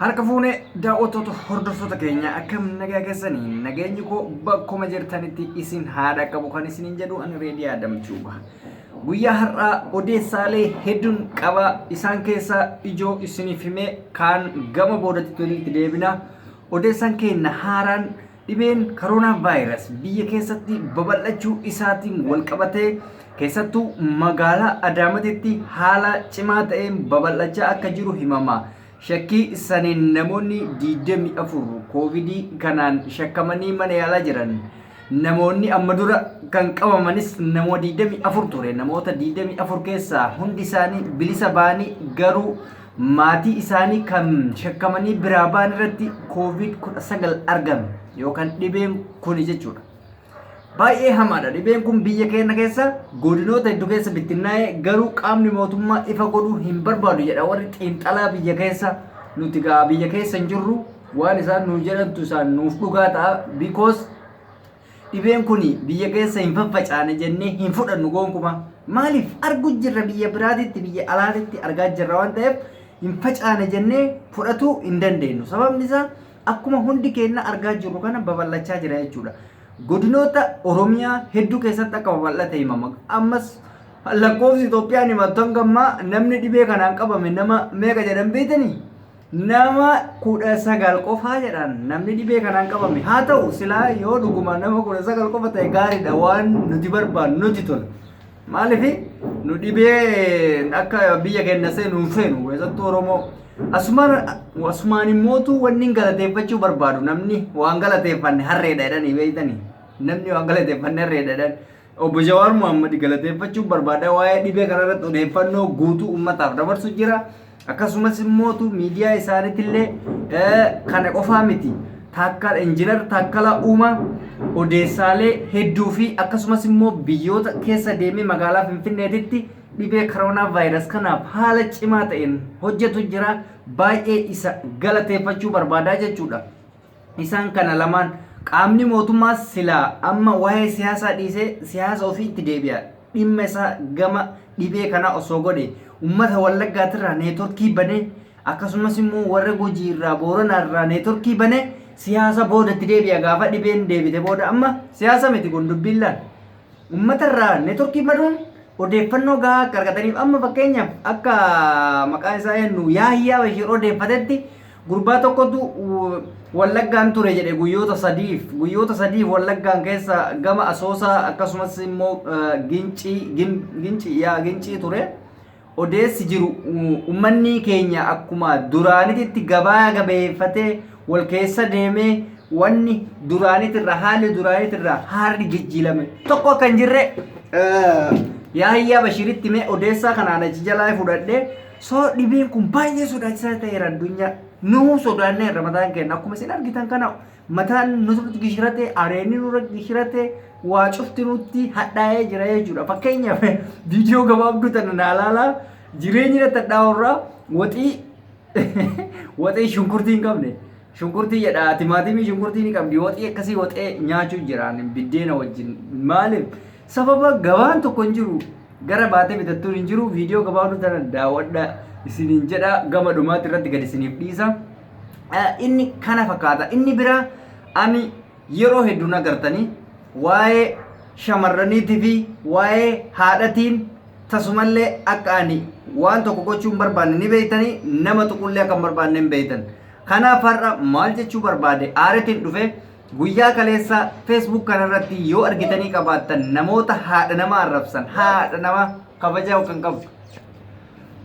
Harka fuune daawwattoota hordoftoota keenya, akkam nagaa keessanii? Nageenyi koo bakkuma jirtanitti isin haadha qabu kan isiniin jedhu ani Reedii Adam Tuuba. Guyyaa har'aa odeessaalee hedduun qaba, isaan keessaa ijoo isiniif himee kaan gama boodatti walitti deebina. Odeessaan keenya haaraan dhibeen koronaa vaayirus biyya keessatti babal'achuu isaatiin walqabatee keessattuu magaalaa Adaamatitti haala cimaa ta'een babal'achaa akka jiru himama. Shakkii saniin namoonni 24 koovidii kanaan shakkamanii mana yaalaa jiran. Namoonni amma dura kan qabamanis namoota 24 ture. Namoota 24 keessaa hundi isaanii bilisa ba'anii, garuu maatii isaanii kan shakkamanii biraa ba'an irratti koovid 19 argame yookaan dhibeen kuni jechuudha. Baay'ee hamaadha. Dhibeen kun biyya keenya keessa godinoota hedduu keessa bittinnaa'ee, garuu qaamni mootummaa ifa godhuu hin barbaadu jedha warri xiinxalaa biyya keessa. Nuti gaa biyya keessa hin jirru, waan isaan nuuf jedhantu isaan nuuf dhugaa ta'a, because dhibeen kun biyya keessa hin faffacaane jennee hin fudhannu gonkumaa. Maaliif? Argu jirra, biyya biraatitti, biyya alaatitti argaa jirra waan ta'eef hin facaane jennee fudhatuu hin dandeenyu. Sababni isaa akkuma hundi keenya argaa jirru kana babal'achaa jira jechuudha. Godinoota Oromiyaa hedduu keessatti akka babal'ate himama. Ammas lakkoofsi Itoophiyaan himattu hanga ammaa namni dhibee kanaan qabame nama meeqa jedhan beektanii? Nama 19 qofaa jedhan namni dhibee kanaan qabame. Haa ta'u, silaa yoo dhuguma nama 19 qofa ta'e gaariidha, waan nuti barbaannu nuti tola. Maaliif nu dhibee akka biyya keenya seenu hin feenu, keessattuu Oromoo. Asumaan immootu wanni hin galateeffachuu barbaadu, namni waan galateeffanne harreedha jedhanii beektanii. Namni waan galateeffanne harreedha jedhan. Obbo Jawaar Muhammad galateeffachuu barbaada, waa'ee dhibee kanarratti odeeffannoo guutuu uummataaf dabarsu jira. Akkasumas immootu miidiyaa isaaniitillee kana qofaa miti. Taakkala, Injiinar Taakkalaa Uumaa odeessaalee hedduu fi akkasumas immoo biyyoota keessa deemee magaalaa Finfinneetitti dhibee koronaa vaayirus kanaaf haala cimaa ta'een hojjetu jira. Baay'ee isa galateeffachuu barbaadaa jechuudha. Isaan kana lamaan qaamni mootummaa silaa amma waa'ee siyaasaa dhiisee siyaasa ofiitti deebi'a. Dhimma isaa gama dhibee kanaa osoo godhe, uummata Wallaggaatirraa neetworkii banee, akkasumas immoo warra Gujii irraa, Booranaa irraa neetworkii banee, siyaasa boodatti deebi'a gaafa dhibeen deebite booda. Amma siyaasa miti kun dubbiin laal. Uummata irraa neetworkii banuun odeeffannoo gahaa akka argataniif, amma fakkeenyaaf akka maqaan isaa eenyu, Yaahiyyaa Bashiir odeeffatetti, gurbaa tokkotu Wallaggaan ture jedhe guyyoota 3f Wallaggaan keessa gama Asoosaa akkasumas immoo Gincii, Gincii yaa Gincii ture. Odeessi jiru uummanni keenya akkuma duraanititti gabaa gabeeffatee wal keessa deemee, wanni duraanitirra, haalli duraanitirra haalli jijjiirame tokko akka hin jirre Yaahiyyaa Bashiiritti mee odeessaa kanaan achi jalaa fudhadhee. So dhibeen kun baay'ee sodaachisaa ta'eera addunyaa. Nuu sodaanneerra mataan keenya, akkuma isin argitan kana mataan nutti gishirate, areenni nurra gishirate, waa cufti nutti hadhaa'ee jira jechuudha. Fakkeenyaaf viidiyoo gabaabduu tana naa ilaalaa, jireenyi natti hadhaa'urraa waxii shunkurtii hin qabne. Shunkurtii jedha, timaatimii shunkurtii ni qabdi, waxii akkasii waxee nyaachuu jiraan biddeena wajjin. Maaliif? Sababa gabaan tokko hin jiru, gara baatee bitattuun hin jiru. Viidiyoo gabaabduu tana daawwadha isiniin jedha, gama dhumaatti irratti gad isiniif dhiisa. Inni kana fakkaata. Inni biraa ani yeroo hedduu agartanii waa'ee shamarraniitii fi waa'ee haadhatiin tasumallee akka ani waan tokko gochuu hin barbaanne ni beektanii, nama tuqullee akka hin barbaanne hin beektan. Kanaaf har'a maal jechuu barbaade, aaretiin dhufe. Guyyaa kaleessa Facebook kanarratti yoo argitanii qabaattan, namoota haadha nama arrabsan, haadha nama kabajaa kan qabdu,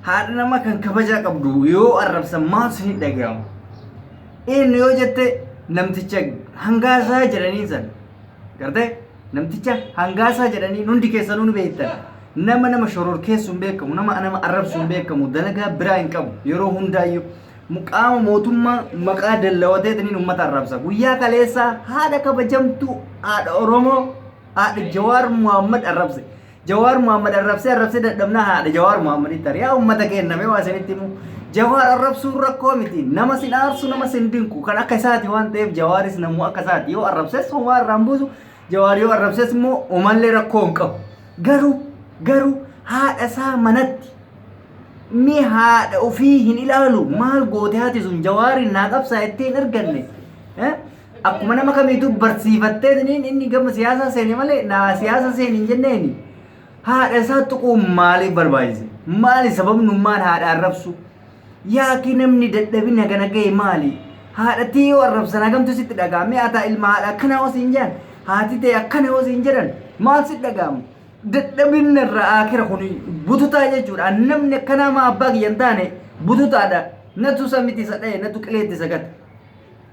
haadha nama kan kabajaa qabdu yoo arrabsan maal isin dhaga'ama? Eenyu yoo jette, namticha Hangaasaa jedhanii san gartee, namticha Hangaasaa jedhanii hundi keessanuu ni beektan. Nama nama shororkeessuun beekamu, nama nama arrabsuun beekamu, dalagaa biraa hin qabu, yeroo hundaayyuu qaama mootummaa maqaa dallawateetiniin uummata arrabsa. Guyyaa kaleessaa haadha kabajamtuu, haadha Oromoo, haadha Jawaar Muhammad arrabse. Jawaar Muhammad arrabsee arrabsee dadhabnaa haadha Jawaar Muhammaditti ari'aa. Uummata kenname waa isinitti himu. Jawaar arrabsuun rakkoo miti. Nama sin aarsu, nama sin dinqu kan akka isaati waan ta'eef, Jawaaris namuu akka isaati yoo arrabses homaa irraan buusu, Jawaar yoo arrabses immoo homallee rakkoo hin qabu. Garuu haadha isaa manatti Mee haadha ofii hin ilaalu maal goote haati sun Jawaariin naa qabsaa jettee hin arganne. Akkuma nama kamiituu barsiifattee inni gama siyaasaa seene malee naa siyaasa seeni hin jenneeni. Haadha isaa tuquun maaliif barbaachise? Maali sababnummaan haadha arrabsu? Yaaki namni dadhabina gana ga'e maali? Haadha tee yoo arrabsan hagamtu sitti dhaga'ama? Mee ataa ilma haadha akkana hoo siin jedhan? Haati tee akkana hoo siin jedhan? Maal sitti dhaga'ama? Dadhabinna irraa aakira kun bututaa jechuudha. Namni akkanaa maa abbaa kiyya hin taane bututaadha. Natu isa miti isa dhaye natu qileetti isa gata.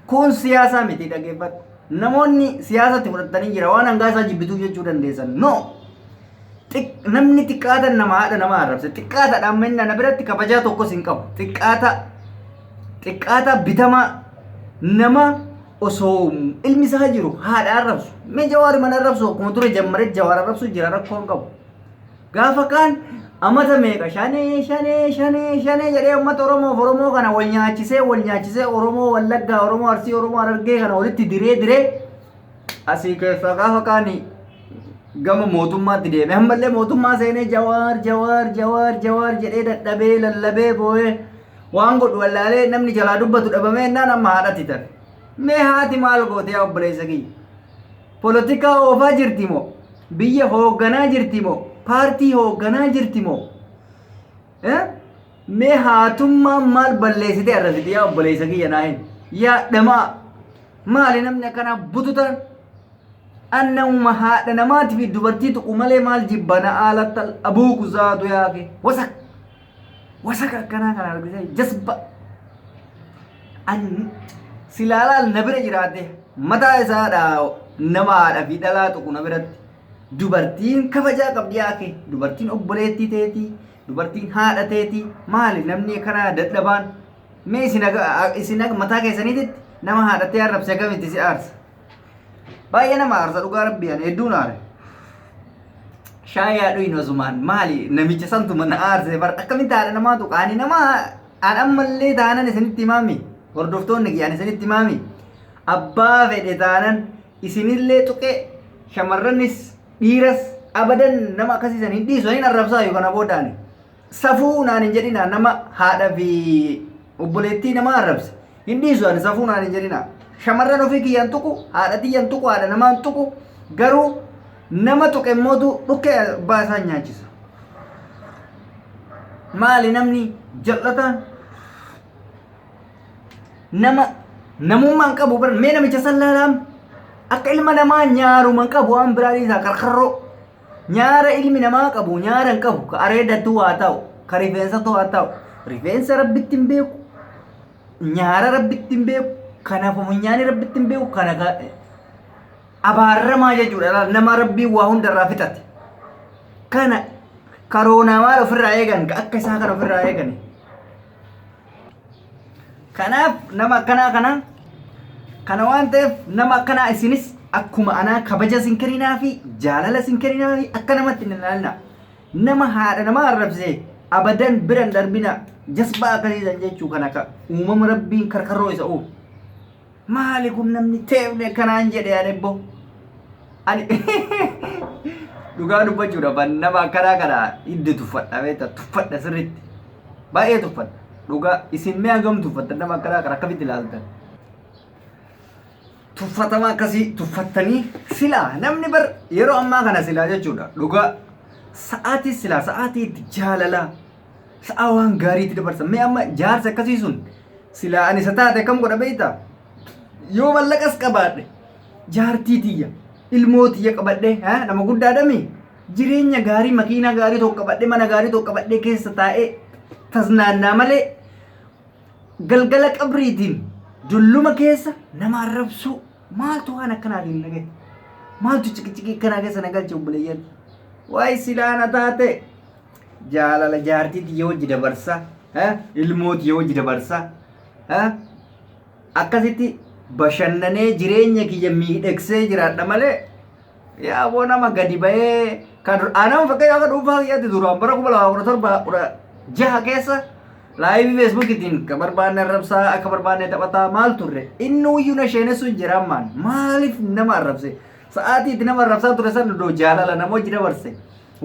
Kun siyaasaa miti dhaggeeffadhu. Namoonni siyaasatti fudhatanii jira waan hangaa isaa jibbituu jechuu dandeessan. No! Namni xiqqaatan nama haadha nama arrabse. Xiqqaataadha amma inni ana biratti kabajaa tokkos hin qabu. Xiqqaata xiqqaata bitamaa nama osoo ilmi isaa jiru haadha arrabsu. Mee Jawaar mana arrabsu akkuma dura jammaree Jawaar arrabsu jira rakkoo hin qabu. Gaafa kaan amata meeqa shanee shanee shanee shanee jedhee uummata Oromoof Oromoo kana wal nyaachisee wal nyaachisee Oromoo Wallaggaa Oromoo Arsii Oromoo Harargee kana walitti diree diree asii keessaa gaafa kaani gama mootummaatti deeme ammallee mootummaa seenee Jawaar Jawaar Jawaar Jawaar jedhee dadhabee lallabee boo'ee waan godhu wallaalee namni jalaa dubbatu dhabamee jennaan amma haadhatti tafe. Mee haati maal goote yaa obboleessa kiyya? Polotikaa oofaa jirti moo? Biyya hoogganaa jirti moo? Paartii hoogganaa jirti moo? Eh? Mee haatummaan maal balleessite arrabsite yaa obboleessa kiyya naa himi. Yaa dhamaa maali namni akkanaa bututaan? An namuma haadha namaati fi dubartii tuqu malee maal jibbana aalattal abuuku zaatu yaake wasak wasak akkanaa kana argite jasba. An silaa laal na bira jiraate mataa isaadha nama haadha fi dhalaa tuqu na biratti. Dubartiin kabajaa qabdi yaake dubartiin obboleettii teetii dubartiin haadha teetii maali namni akkanaa dadhabaan mee isin isin mataa keessaniititti nama haadhattee arrabse akkamitti si aarsa. Baay'ee nama aarsa dhugaa rabbii ani hedduun aare. Shaayii haa dhuynu asumaan maali namicha santuma na aarse bar akkamitti haadha namaa tuqa ani nama an ammallee taanan isinitti himaami hordoftoonni kiyya ani isinitti himaami abbaa fedhe taanan isinillee tuqee shamarranis dhiiras abadan nama akkasii san hin dhiisu hin arrabsaa yoo kana booda ani safuu naan hin jedhina nama haadha fi obboleettii nama arrabse hin dhiisu ani safuu naan hin jedhina shamarran ofii kiyyaan tuqu haadha tiyyaan tuqu haadha namaan tuqu garuu nama tuqe immootu dhukkee abbaa isaa nyaachisa maali namni jal'ataan nama namummaa hin qabu bar mee namicha san laalaam akka ilma namaa nyaaruma hin qabu waan biraa dhiisaa karkarroo nyaara ilmi namaa qabu nyaara hin qabu ka areedattu haa ta'u ka rifeensatu haa ta'u rifeensa rabbitti hin beeku nyaara rabbitti hin beeku kana funyaani rabbitti hin beeku kana abaarramaa jechuudha laal nama rabbiin waa hundarraa fixate kana karoonaa maal ofirraa eegan ka akka isaa kana ofirraa eegani Kanaaf nama akkanaa kana kana waan ta'eef nama akkanaa isinis akkuma anaa kabaja isin kenninaa fi jaalala isin kenninaa fi akka namatti hin ilaalina. Nama haadha nama arrabsee abadan bira hin darbina jasbaa akkasiisan jechuu kana ka uumama rabbiin karkarroo isa uume. Maali kun namni teefne kanaan jedhe ani ebbo. Ani dhugaa dubbachuudhaaf ani nama akkanaa kana hiddi tuffadha beekta tuffadha sirriitti. Baay'ee tuffadha. Dhugaa isin mee hangam tuffattan nama akkanaa kana akkamitti ilaaltan? Tuffatama akkasii tuffattanii silaa namni bar yeroo ammaa kana silaa jechuudha dhugaa sa'aatii silaa sa'aatii itti jaalalaa Sa'aa waan gaariitti dabarsa. Mee amma jaarsi akkasii sun silaa ani isa taate akkam godha beektaa? Yoo mallaqas qabaadhe jaartii tiyya ilmoo tiyya qabadhe nama guddaadhami jireenya gaarii makiinaa gaarii tokko qabadhe mana gaarii tokko qabadhe keessa taa'ee tasnaannaa malee galgala qabriitiin dulluma keessa nama arrabsuu maaltu waan akkanaatiin nagaye maaltu ciqiciqii akkanaa keessa na galche obboleeyyan waay silaa na taate jaalala jaartii tiyya wajji dabarsa ilmoo tiyya wajji dabarsa akkasitti bashannanee jireenya kiyya miidhagsee jiraadha malee yaa boo nama gadi bahee kan anama fakkeenya akka dhuunfaa kiyyaatti duraan bara 2017 16 keessa laayivii feesbuukiitiin akka barbaanne arrabsaa akka barbaanne taphataa maal turre inni iyyuu na sheenessuu jira ammaan maaliif nama arrabse sa'aatii itti nama arrabsaa ture san iddoo jaalala nama wajji dabarse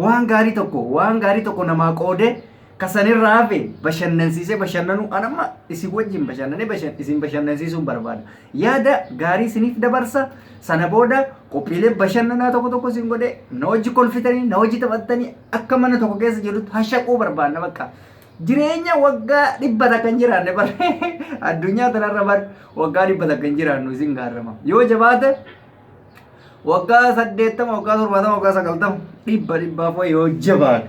waan gaarii tokko waan gaarii tokko namaa qoodee Kasanirraa hafe bashannansiisee bashannanuu an amma isin wajjin bashannanee bashan isin bashannansiisuun barbaada. Yaada gaarii isiniif dabarsa. Sana booda qophiilee bashannanaa tokko tokko isin godhee na wajji kolfitanii na wajji taphattanii akka mana tokko keessa jirutti hashaquu barbaanna bakka. Jireenya waggaa 100 hin jiraanne bar addunyaa tanarra bar waggaa 100 hin jiraannu isin gaarrama. Yoo jabaate waggaa 80, waggaa 70, waggaa 90, 100, dhibbaaf yoo jabaate.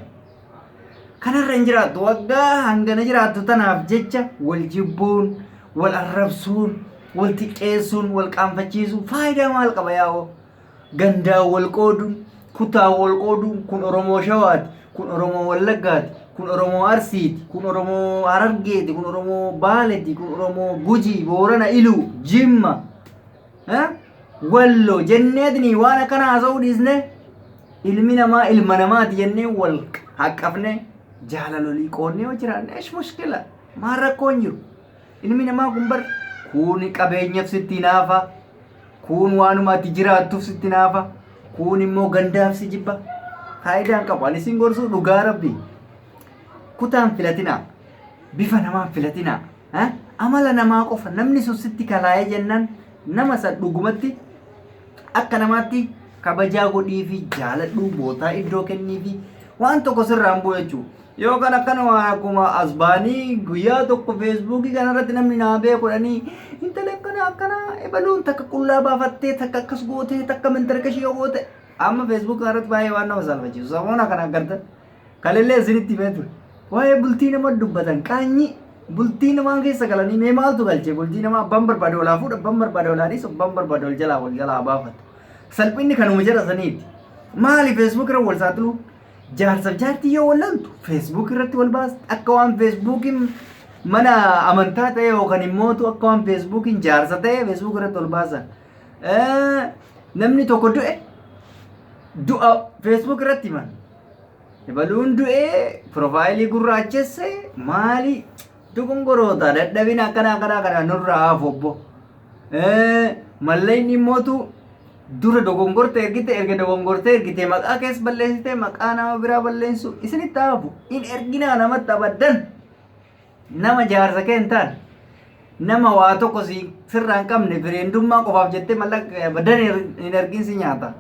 Kanarra hin jiraattu. Waggaa hangana jiraattu tanaaf jecha wal jibbuun, wal arrabsuun, wal xiqqeessuun, wal qaanfachiisuun faayidaa maal qaba yaa'oo? Gandaan wal qooduun, kutaan wal qooduun kun Oromoo Shawaati, kun Oromoo Wallaggaati, kun Oromoo Arsiiti, kun Oromoo Harargeeti, kun Oromoo Baaleeti, kun Oromoo Gujii, Boorana, Iluu, Jimma, Wallo jenneetini waan akkana haasa'uu dhiisne ilmi namaa ilma namaati jennee wal haqqafne jaalalolii qoonnee yoo jiraanne esh mushkila maal rakkoo hin jiru. Ilmi namaa kun bar kuun qabeenyaaf sitti hinaafa, kuun waanuma ati jiraattuuf sitti hinaafa, kuun immoo gandaaf si jibba. Faayidaan qabu ani sin gorsuu dhugaa rabbii. Kutaan filatinaa, bifa namaan filatinaa. Amala namaa qofa namni sun sitti kalaa'ee jennaan nama san dhugumatti akka namaatti kabajaa godhiifi jaaladhuu bootaa iddoo kenniifi waan tokko sirraan bu'u jechuudha. Yoo kan akkana waan akkuma as ba'anii guyyaa tokko feesbuukii kanarratti namni naa beeku jedhanii intala akkana akkana ebaluun takka qullaa baafattee takka akkas gootee takka mintarkashii yoo goote amma feesbuukii kanarratti baay'ee waan nama saalfachiisu samoona kana agartan. Kalellee isinitti himee ture. Waa'ee bultii nama dubbatan qaanyii bultii namaa keessa galanii mee maaltu galche bultii namaa abbaan barbaade olaa fuudha abbaan barbaade olaa dhiisu abbaan barbaade ol jalaa wal jalaa baafatu. Salphinni kanuma jara saniiti. Maali feesbuuk irra wal saaxiluu? Jaarsaaf jaartii yoo wal loltu feesbuuk irratti wal baasti akka waan feesbuukiin mana amantaa ta'e yookaan immootu akka waan feesbuukiin jaarsa ta'e feesbuuk irratti wal baasan. Namni tokko du'e du'a feesbuuk irratti himan. Ebaluun du'ee piroofaayilii gurraachesse maali dogongoroota dadhabina akkanaa akkanaa kana nurraa hafu obbo. Mallayni immootu dura dogongorte ergite erga dogongorte ergite maqaa kees balleessite maqaa nama biraa balleessu isinitti hafu in erginaa namatti abaddan. Nama jaarsa kee hin taane, nama waa tokko si sirraa hin qabne fireendummaa qofaaf jettee mallaqa badan hin ergin si nyaata.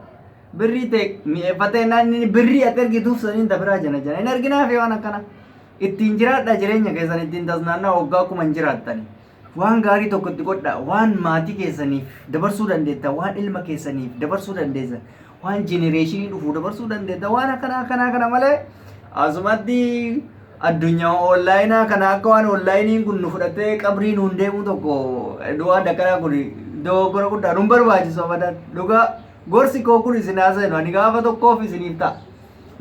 Birrii ta'e mi'eeffatee naan inni birrii ati ergituuf saniin ta biraa jana jana hin erginaafi waan akkana. Ittiin jiraadhaa jireenya keessan ittiin tasnaannaa waggaa kuma hin jiraattani. Waan gaarii tokko itti godhaa waan maatii keessaniif dabarsuu dandeetta waan ilma keessaniif dabarsuu dandeessa waan jenereeshinii dhufu dabarsuu dandeetta waan akkanaa akkanaa kana malee asumatti addunyaa onlaayinaa kana akka waan onlaayiniin kun nu fudhatee qabrii nuun deemuu tokko du'aan akkanaa kun dogoggora guddaa nun barbaachisu abadan dhugaa gorsi koo kun isin haasa'inu ani gaafa tokkoof isiniif ta'a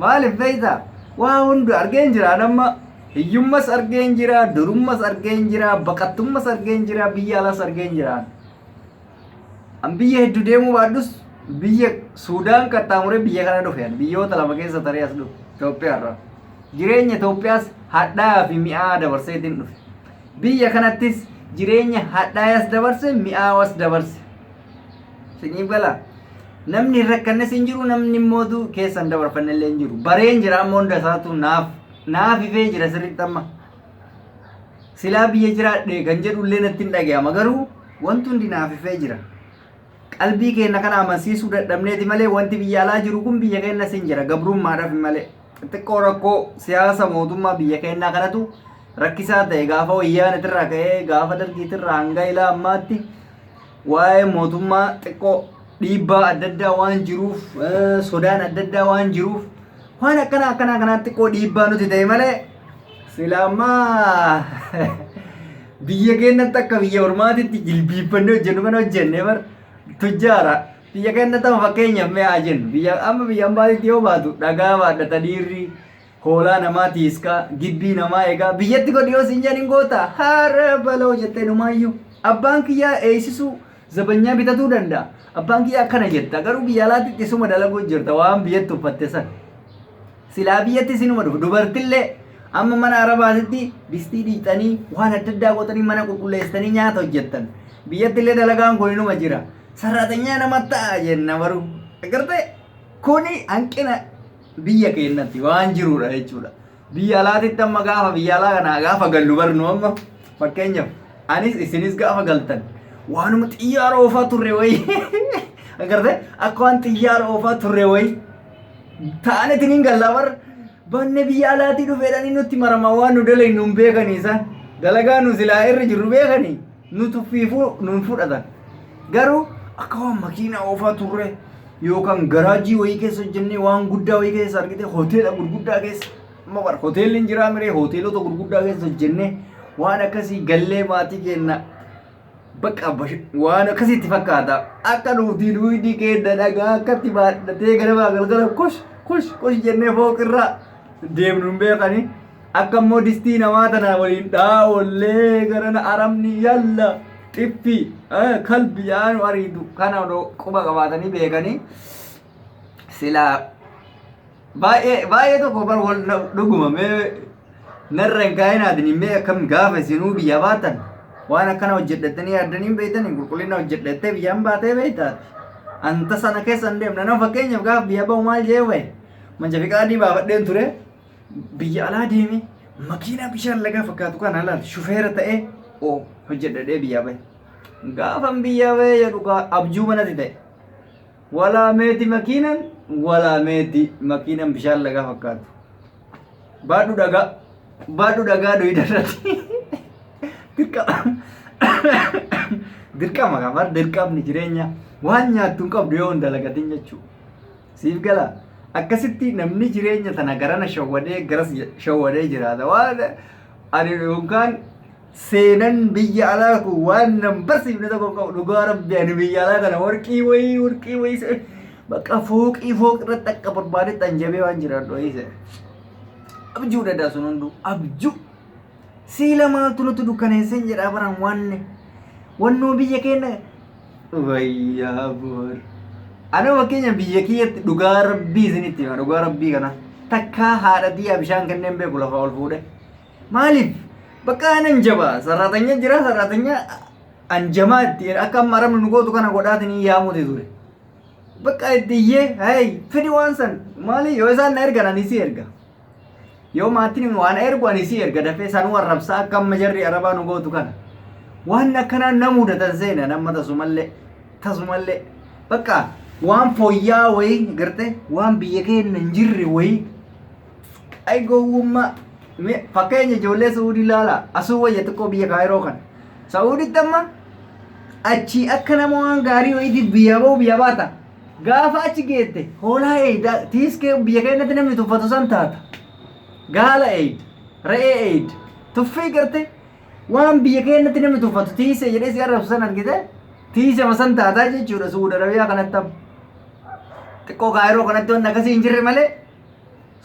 maaliif beektaa waa hunda argeen jira amma hiyyummas argeen jira durummas argeen jira baqattummas argeen jira biyya alas argeen jira an biyya hedduu deemuu baadhus biyya Suudaan qaxxaamuree biyya kana dhufe ani biyyoota lama keessa taree as dhufe Itoophiyaa irraa. Jireenya Itoophiyaas hadhaa'aa fi mi'aawaa dabarseetiin dhufe. Biyya kanattis jireenya hadhaayaas dabarse mi'aawaas dabarse. Siniif galaa? Namni hin rakkannes hin jiru namni immootu keessa hin dabarfanne illee hin jiru. Bareen jira amma hunda isaatu naaf naaf ifee jira sirriitti amma. Silaa biyya jiraadhe kan jedhu illee natti hin dhaga'ama garuu wanti hundi naaf ifee jira. Qalbii keenya kana amansiisuu dadhabneeti malee wanti biyya alaa jiru kun biyya keenyas hin jira gabrummaadhaaf malee. Xiqqoo rakkoo siyaasa mootummaa biyya keenyaa kanatu rakkisaa ta'e gaafa wayyaanetirraa ka'ee gaafa dargiitirraa hanga ilaa ammaatti waa'ee mootummaa xiqqoo dhiibbaa adda addaa waan jiruuf sodaan adda addaa waan jiruuf waan akkana akkanaa kanaan xiqqoo dhiibbaa nuti ta'e malee sila ammaa biyya keenyatti akka biyya ormaatitti jilbiiffannee hojjennu kana hojjenne bar tujjaara. Biyya keenyatti amma fakkeenyaaf mee haa jennu biyya amma biyya ambaatitti yoo baatu dhagaa baadhata dhiirri hoolaa namaa tiiskaa gibbii namaa eegaa biyyatti godhi yoo siin jedhan hin goota haara baloo jettee numaayyuu abbaan kiyyaa eeysisuu zabanyaa bitatuu danda'a abbaan kiyyaa akkana jetta garuu biyya alaatti isuma dalaguu jirta waan biyyatti uffatte san. Silaa biyyatti isinuma dhufu. Dubartillee amma mana arabaatitti distii dhiqxanii waan adda addaa gootanii mana qulqulleessitanii nyaata hojjettan. Biyyattillee dalagaan kun inuma jira. Sarraatanyaa nama ta'a jenna baruu. Agartee kuni hanqina biyya keenyatti waan jirudha jechuudha. Biyya alaatitti amma gaafa biyya alaa kanaa gaafa gallu barnu amma fakkeenyaaf anis isinis gaafa galtan waanuma xiyyaara oofaa turre wayii agartee akka waan xiyyaara oofaa turre wayii ta'anitiin hin gallaa bar banne biyya alaatii dhufeedhanii nutti marama waan nu dalagnu hin beekanii isaan dalagaa nu silaa irra jirru beekanii nu tuffiifuu nu hin fudhatan garuu akka waan makiinaa oofaa turre yookaan garaajii wayii keessa hojjennee waan guddaa wayii keessa argite hoteela gurguddaa keessa amma bar hoteelli hin jiraa miree hoteelota gurguddaa keessa hojjennee waan akkasii gallee maatii keenya bakka waan akkasitti fakkaata akka nuti duwidii keenya dhagaa akkatti baadhatee ganamaa galgala kush kush kush jennee fooqirra deemnu hin beekani akka immoo distii namaa tana waliin dhaa'ollee garana arabni yalla xiffi kalbi yaanu ariitu kana odoo quba qabaatanii beekanii silaa baay'ee baay'ee tokko bar wal dhuguma mee narra hin kaa'inaatiin mee akkam gaafa isinuu biyya baatan waan akkana hojjedhattanii yaaddanii hin beektanii qulqullina hojjedhattee biyyaan baatee beektaati. Anta sana keessa hin deemna. Nama fakkeenyaaf gaafa biyya bahu maal jee bahe manja fiqaadii baafadheen ture biyya alaa deeme makiinaa bishaan lagaa fakkaatu kana laal shufeera ta'ee oo hojjedhadhee biyyaa bahe. Gaafan biyyaa bahe jedhu abjuu manatti ta'e. Walaa meeti makiinan walaa meeti makiinan bishaan lagaa fakkaatu. Baadhu dhagaa baadhu dhagaa duyda irratti. Dirqama dirqama kabar dirqamni jireenya waan nyaattu hin qabdu yoo hin dalagatin jechuudha. Siif gala akkasitti namni jireenya tana garana shawwadee garas shawwadee jiraata. Waan ani yookaan seenan biyya alaa kun waan nan barsiifne tokko hin qabu. Dhugaa rabbi ani biyya alaa kana warqii wayii warqii wayii bakka fooqii fooqii irratti akka barbaadetti anjabee waan jiraadhu wayii se'e. Abjuu dadaa sun hunduu abjuu. Siila maaltu nutti dukkaneesseen jedhaa baran wanne. Wannoo biyya keenya wayyaa boor. Ana fakkeenya biyya kiyyatti dhugaa rabbii isinitti hima dhugaa rabbii kana. Takkaa haadha tiyyaa bishaan kenneen beeku lafa ol fuudhe. Maaliif? Bakka anan jabaa sarraatanya jira sarraatanya anjamaa itti akka amma arabni nu gootu kana godhaatiin yaamuuti ture. Bakka itti iyyee hey fidi waan san maali yoo isaan na ergan ani si erga. Yoo maatiin waan ergu ani si erga dafee sanuu arrabsaa akka amma jarri arabaa nu gootu kana. Waan akkanaa na mudatan seena nama tasumallee tasumallee bakka waan fooyya'aa wayii garte waan biyya keenya hin jirre wayii ay gowwummaa Mee fakkeenya ijoollee Suudii ilaala asuu wayya xiqqoo biyya Kaayiroo kana. Saa'uditti amma achii akka nama waan gaarii wayiitiif biyya ba'u biyya baata. Gaafa achi geette hoolaa eeyda tiiskee biyya keenyatti namni tuffatu san taata. Gaala eeyda, re'ee eeyda, tuffii garte waan biyya keenyatti namni tuffatu tiisee jedhee si arrabsu san argite tiisema san taataa jechuudha Suudi Arabiyaa kanatti amma. Xiqqoo Kaayiroo kanatti wanni akkasii hin jirre malee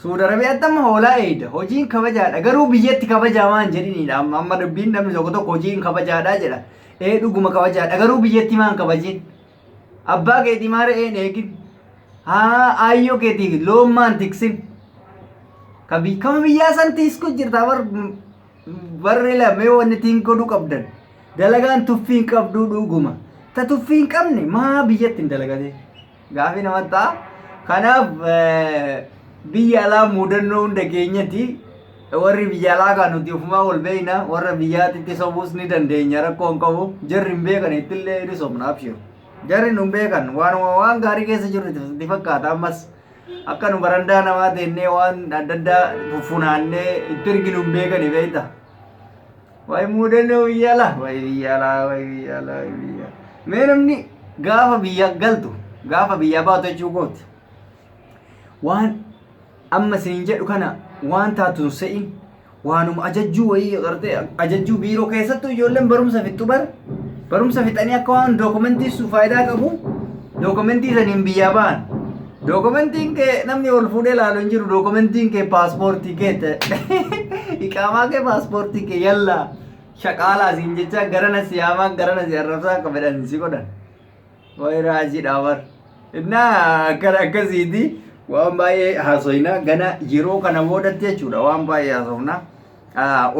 Suudi Arabiyaatti amma hoolaa eeyda. Hojiin kabajaadha. Garuu biyyatti kabajaa waan jedhiniidha. Amma amma dubbiin namni tokko tokko hojiin kabajaadha jedha. Ee dhuguma kabajaadha. Garuu biyyatti maan kabajin? Abbaa keetii maa re'een eegin? Haa aayyoo keetii loon maan tiksin? Kabi kama biyyaa san tiisku jirta bar barri lamee wanni tiin godhuu qabdan. Dalagaan tuffii hin qabduu dhuguma. Ta tuffii hin qabne maa biyyatti hin dalagatin? Gaafii namatti ta'a. Kanaaf biyya alaa muudannoo hunda keenyati. Warri biyya alaa kan nuti ofumaa wal beekna. Warra biyyaatitti sobuus ni dandeenya rakkoo hin qabu. Jarri hin beekan ittillee ni sobna abshiru. Jarri nu hin beekan waanuma waan gaarii keessa jirru itti fakkaata ammas. Akka nu barandaa namaa teennee waan adda addaa fuffunaannee itti erginu hin beekani beekta. Wayi muudannoo biyya alaa, wayi biyya alaa, wayi biyya alaa, wayi biyya alaa. Mee namni gaafa biyya galtu, gaafa biyya baatu jechuu kooti. Waan amma isiniin jedhu kana waan taatu hin se'in waanuma ajajjuu wayii agartee ajajjuu biiroo keessattuu ijoolleen barumsa fixxu bar barumsa fixanii akka waan dookumentii sun faayidaa qabu dookumentii saniin biyyaa ba'an. Dookumentiin kee namni ol fuudhee ilaalu hin jiru dookumentiin kee paaspoortii kee ta'e. Iqaamaa kee paaspoortii kee yallaa shaqaalaa siin jechaa garana si yaamaa garana si arrabsaa akka fedhan si godhan. Wayi raajiidha bar. Innaa akkana akkasiiti waan baay'ee haasofna gana yeroo kana boodatti jechuudha waan baay'ee haasofna.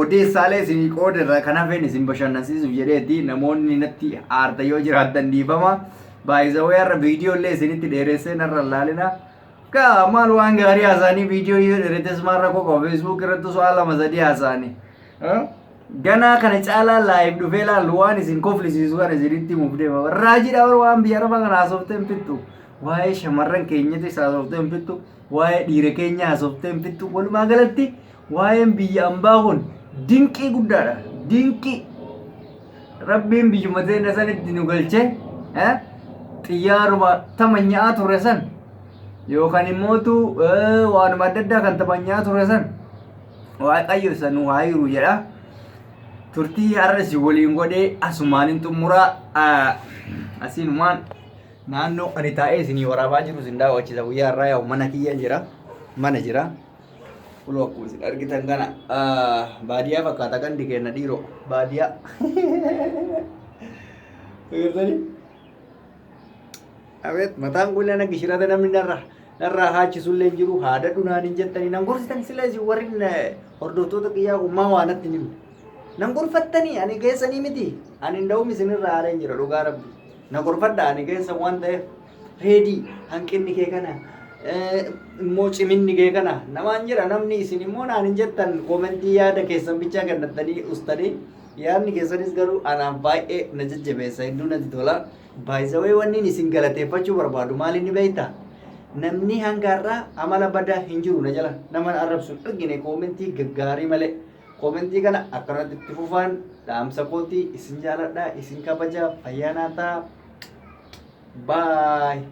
Odeessaalee isinii qooderra kan hafeen isin bashannansiisuuf jedheeti namoonni natti aarta yoo jiraattan dhiifama. Baay'isawee har'a viidiyoo illee isinitti dheeressee narra laalina. Kaa maal waan gaarii haasa'anii viidiyoo yoo dheerates maal rakkoo qaba Facebook irratti osoo lama sadii haasa'anii. Ganaa kana caalaa live dhufee laallu waan isin koflisiisu kana isinitti himuuf deema. Raajiidha bara waan biyya arabaa kana haasoftee hin fixxu. Waa'ee shamarran keenyatis haasoftee hin fixxu. Waa'ee dhiira keenya haasoftee hin fixxu. Walumaa galatti waa'een biyya ambaa kun dinqii guddaadha. Dinqii. Rabbiin biyyuma teenya sanitti nu galchee xiyyaaruma tamanyaa turre san yookaan immootu waanuma adda addaa kan tamanyaa turre san Waaqayyo isa nu haa hiru jedha. Turtii har'a isin waliin godhee asumaan hin xumuraa asiinumaan naannoo ani taa'ee isinii waraabaa jiru isin daawwachiisa guyyaa har'aa yaa'u mana kiyya jira mana jira. Kuloo akkuma isin argitan kana baadiyyaa fakkaata gandi keenya dhiiroo baadiyyaa. Agartanii? Abeet mataan kun na gishirata namni narra narraa haachisullee hin jiru haadha dhunaan hin jettanii nan gorsitan sila isin warri hordoftoota kiyyaa kun maa waa natti hin himne. Nan gorfattanii ani keessanii miti ani hin da'um isinirraa haala hin jira dhugaa rabbi. Na gorfadha ani keessan waan ta'eef reedii hanqinni kee kana immoo ciminni kee kana namaan jira namni isin immoo naan hin jettan koomentii yaada keessan bichaa kennattanii ustanii yaadni keessanis garuu anaaf baay'ee na jajjabeessa hedduu natti tola. Baay'isawee wanni isin galateeffachuu barbaadu maal inni beektaa? Namni hanga har'aa amala badaa hin jiru na jala nama arrabsu hin argine koomentii gaggaarii malee. Koomentii kana akkanatti itti fufaan dhaamsa kootii isin jaaladha isin kabaja fayyaa naa ta'a. Bye.